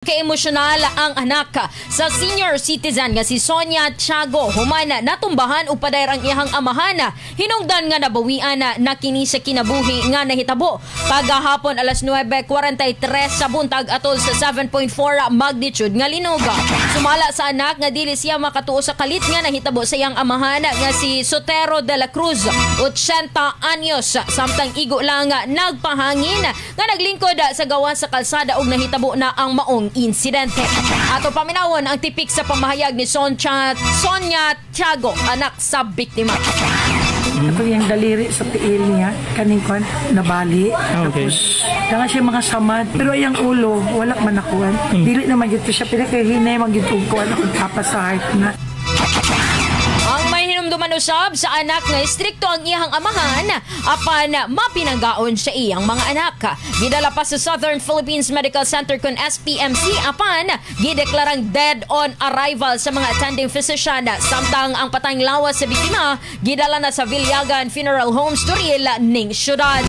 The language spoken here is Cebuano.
Kaemosyonal ang anak sa senior citizen nga si Sonia Tiago human natumbahan og pader ang iyang amahan. Hinungdan nga nabawian na kini sa kinabuhi nga nahitabo kagahapon alas 9:43 sa buntag atol sa 7.4 magnitude nga linog. Sumala sa anak nga dili siya makatuo sa kalit nga nahitabo sa iyang amahan nga si Sotero de la Cruz, 80 anyos, samtang igo lang nagpahangin nga naglingkod sa gawas sa kalsada ug nahitabo na ang maong insidente. Ato paminawon ang tipik sa pamahayag ni Sonia Tiago, anak sa biktima. Ako yung daliri sa tiil niya, kaning kwan, nabali. Tapos, danga siya mga samad. Pero iyang ulo, wala man nakuan. Dili naman gyud siya, pero kay hinay man gyud og kuan akong papa sa heart na. Ang may hinumduman usab sa anak nga istrikto ang iyang amahan apan mapinanggaon sa iyang mga anak. Gidala pa sa Southern Philippines Medical Center kon SPMC apan gideklarang dead on arrival sa mga attending physician, samtang ang patayng lawas sa biktima gidala na sa Villagan Funeral Homes, Toril ning syudad.